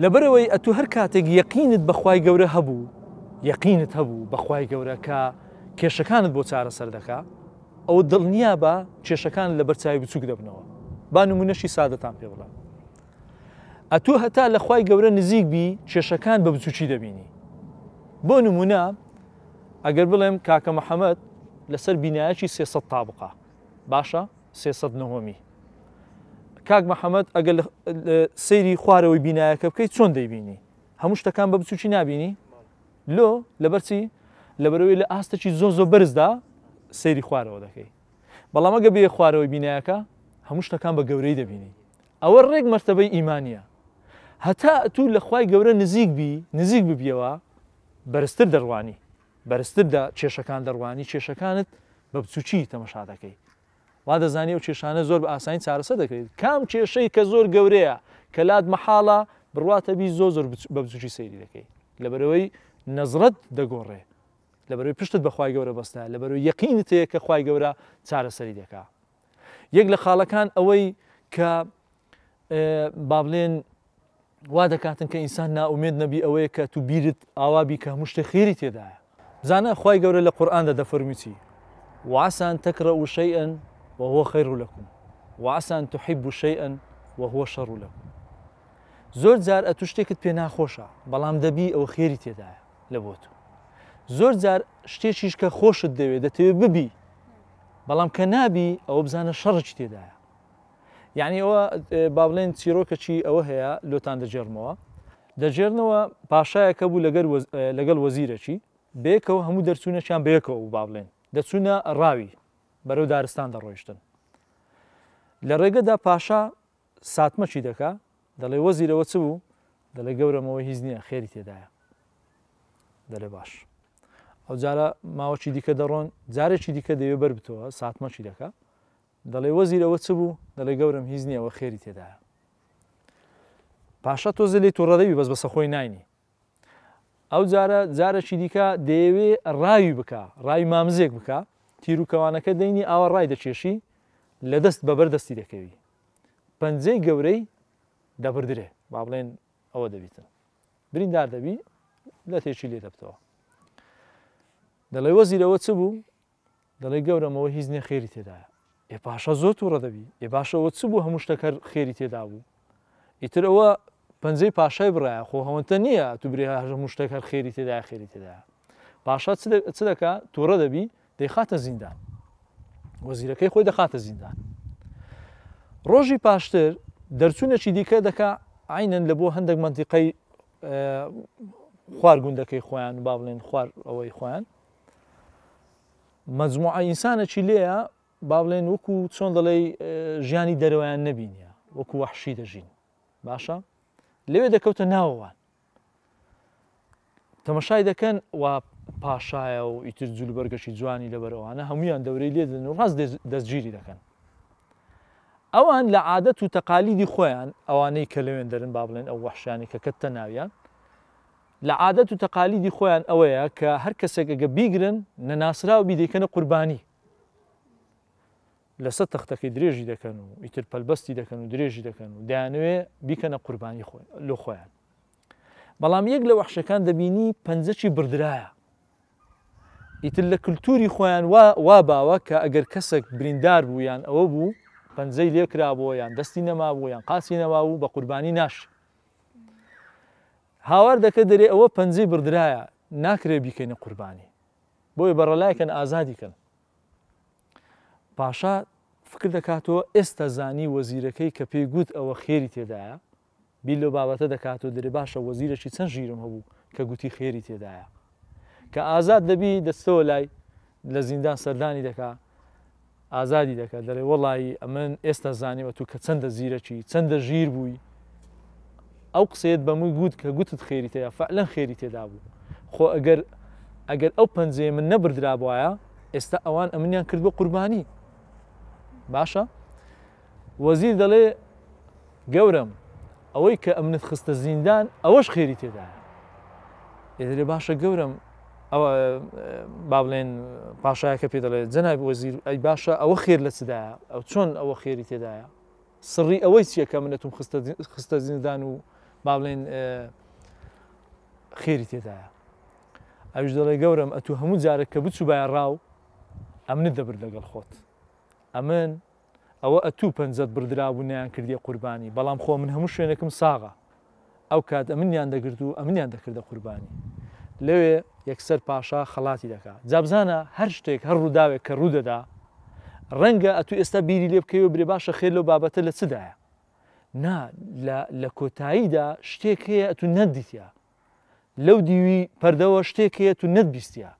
لەبەرئەوەی ئەتوو هەر کاتێک یەقینت بە خوای گەورە هەبوو، یەقینت هەبوو بە خوای گەورە کە کێشەکانت بۆ چارەسەر دەکا، ئەوە دڵنیابە کێشەکانت لەبەر چاوی بچووک دەبنەوە. با نموونەشی سادەتان پێ بڵێم. ئەتوو هەتا لە خوای گەورە نزیک بی کێشەکان بە بچووکی دەبینی. بۆ نموونە ئەگەر بڵێم کاکە محەمەد لەسەر بینایەکی 300 تابقە، باشە؟ 300 نهۆمی. کاک محەمەد ئەگەر سەیری خوارەوەی بینایەکە بکەیت چۆن دەیبینی؟ هەموو شتەکان بە بچووکی نابینی؟ لۆ؟ لەبەرچی؟ لەبەرەوەی لە ئاستێکی زۆر زۆر بەرزدا سەیری خوارەوە دەکەی. بەڵام ئەگە بێ خوارەوەی بینایەکە هەموو شتەکان بە گەورەی دەبینی. ئەوە ڕێک مەرتەبەی ئیمانیە. هەتا ئەتوو لە خوای گەورە نزیک بی، نزیک ببیەوە، بەرزتر دەڕوانی. بەرزتر لە کێشەکان دەڕوانی، کێشەکانت بە بچووکی تەمەشا دەکەی. وا دەزانی ئەو کێشانە زۆر بە ئاسانی چارەسەر دەکرێت. کام کێشەی کە زۆر گەورەیە کە لات مەحاڵە بڕواتە بی زۆر زۆر بە بچووکی سەیری دەکەی. لەبەرئەوەی نەزرەت دەگۆڕێ. لەبەرئەوەی پشتت بە خوای گەورە بەستە، لەبەرئەوەی یەقینت هەیە کە خوای گەورە چارەسەری دەکا. یەک لە خاڵەکان ئەوەی کە با بڵێن وا دەکاتن کە ئینسان نائومێد نەبی ئەوەیە کە تو بیرت ئاوا بی کە هەموو شتێ خێری تێدایە. بزانە خوای گەورە لە قورئاندا دەفەرمی چی، وعسى ان تکرهوا شیئا وهو خیر لکم وعسى ان تحبوا شیئا وهو شر لکم. زۆر جار ئەتو شتێکت پێ ناخۆشە بەڵام دەبی ئەوە خێری تێدایە لە بۆ تو. زۆر جار شتێکیش کە خۆشت دەوێ دەتەوێ ببی بەڵام کە نابی ئەوە بزانە شەڕێکی تێدایە. یعنی ئەوە با بڵێن چیرۆکەکی ئەوە هەیە لۆتان دەگێڕمەوە. دەگێڕنەوە پاشایەک هەبوو لەگەڵ وەزیرەکی بەیەکەوە هەموو دەرچوونێکیان بەیەکەوە بوو با بڵێن دەچوونە ڕاوی بەرەو دارستان دەڕۆیشتن لە ڕێگەدا پاشا ساتمەکی دەکا دەڵێ وەزیر ئەوە چ بوو؟ دەڵێ گەورەم ئەوە هیچ نییە خێری تێدایە. دەڵێ باش. ئەو جارە ماوەکی دیکە دەڕۆن جارێکی دیکە دەوێ بەر بتەوە ساتمەکی دەکا دەڵێ وەزیر ئەوە چ بوو؟ دەڵێ گەورەم هیچ نییە ئەوە خێری تێدایە. پاشا تۆزێ لێی توڕە دەبی بەس بەسە خۆی ناینی. ئەو جارە جارێکی دیکە دەیەوێ ڕاوی بکا ڕاوی مامزێک بکا تیروکەوانەکە دەینی ئاوا ڕای دەکێشی لە دەست بەبەر دەستی دەکەوی پەنجەی گەورەی دەبردرێ با بڵێن ئەوە دەبیتن بریندار دەبی لەتێکی لێ دەبتەوە دەڵێ وەزیرەوە چ بوو دەڵێ گەورەم ئەوە هیچ نیە خێری تێدایە. ئێ پاشا زۆر توڕە دەبی، ئێ باشە ئەوە چ بوو هەموو شتەک هەر خێری تێدا بوو؟ ئیتر ئەوە پەنجەی پاشای بڕایە، خۆ هەوەنتە نییە تو برێ هەموو شتەک هەر خێری تێدایە خێری تێدایە. پاشا چ دەکا؟ توڕە دەبی، دەیخاتە زیندان. وەزیرەکەی خۆی دەخاتە زیندان. ڕۆژی پاشتر دەرچوونێکی دیکە دەکا عینەن لە بۆ هەندێک مەنتیقەی خوار گوندەکەی خۆیان با بڵێن خوار ئەوەی خۆیان مەجموعە ئینسانەکی لێیە با بڵێن وەکو چۆن دەڵێی ژیانی دەرەوەیان نەبینیە وەکو وەحشی دەژین باشە لەوێ دەکەوتە ناوەوان تەمەشای دەکەن و پاشایە و ئیتر جلوبەرگەشی جوانی لەبەرەوانە هەمویان دەورەی لێ دەن و ڕاست دەستگیری دەکەن ئەوان لە عادەت و تەقالیدی خۆیان ئەوانەی کە لەوێن دەرن با بڵێن ئەو وەحشیانی کە کەتە ناویان لە عادەت و تەقالیدی خۆیان ئەوەیە کە هەر کەسێک ئەگە بیگرن نەناسراو بی دەیکەنە قوربانی لەسەر تەختەکەی درێژی دەکەن و ئیتر پەلبەستی دەکەن و درێژی دەکەن و دەیانەوێ بیکەنە قوربانی لۆ خۆیان بەڵام یەک لە وەحشەکان دەبینی پەنجەکی بردرایە ئیتر لە کللتوری خۆیان وا باوە کە ئەگەر کەسێک بریندار بوو یان ئەوە بوو پەنجەی لێکرابووە یان دەستی نەمابوو یان قاچی نەمابوو بە قوربانی ناش هاوار دەکە دەرێ ئەوە پەنجەی بڕدرایە ناکرێ بیکەینە قوربانی بۆیە بەڕەلای کەن ئازادی کەن پاشا فکر دەکاتەوە ئێستا زانی وەزیرەکەی کە پێی گوت ئەوە خێری تێدایە بیر لەو بابەتە دەکاتەوە دەرێ باشە وەزیرەکی چەند ژیرم هەبوو کە گوتی خێری تێدایە کە ئازاد دەبی دەستەوە لای لە زیندان سەردانی دەکا ئازادی دەکات دەڵێ وەڵایی ئەمن ئێستا زانیمە تو کە چەندە زیرەکی چەندە ژیر بووی ئەو قسەیەت بە من گوت کە گوتت خێری تێدا فعلەن خێری تێدا بوو خۆ ئەگەر ئەگەر ئەو پەنجەیە من نەبردرابوایە ئێستا ئەوان ئەمنیان کرد بە قوربانی باشە وەزیر دەڵێ گەورەم ئەوەی کە ئەمنت خستە زیندان ئەوەش خێری تێدایە ئێ باشە گەورەم ئەوە با بڵێن پاشایەکە پێ دەڵێ جەنابی وەزیر ئەی باشە ئەوە خێر لە چدایە ئەو چۆن ئەوە خێری تێدایە سڕی ئەوەی چییە کە منەتم خستە زیندان و با بڵێن خێری تێدایە. ئەویش دەڵێ گەورەم ئەتوو هەموو جارێک کە بچووبایە ڕاو ئەمنت دەبرد لەگەڵ خۆت. ئەمن ئەوە ئەتوو پەنجەت بڕدرابوو نەیان کردیە قوربانی بەڵام خۆ من هەموو شوێنێکم ساغە. ئەو کات ئەمنیان دەگرت و ئەمنیان دەکردە قوربانی. لەوێ یەکسەر پاشا خەڵاتی دەکا. جا بزانە هەر شتێک هەر ڕووداوێک کە ڕوو دەدا ڕەنگە ئەتوو ئێستا بیری لێ بکەیەوە برێ باشە خێر لەو بابەتە لە چدایە؟ نا لە لە کۆتاییدا شتێک هەیە ئەتوو نەتدیتە. لەو دیوی پەردەوە شتێک هەیە تو نەتبیستیە.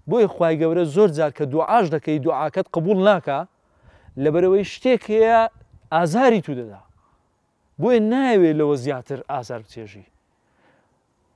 بۆیە خوای گەورە زۆر جار کە دوعاش دەکەی دوعاکەت قبوڵ ناکا لەبەرئەوەی شتێک هەیە ئازاری تو دەدا. بۆیە نایەوێ لەوە زیاتر ئازار بچێژی.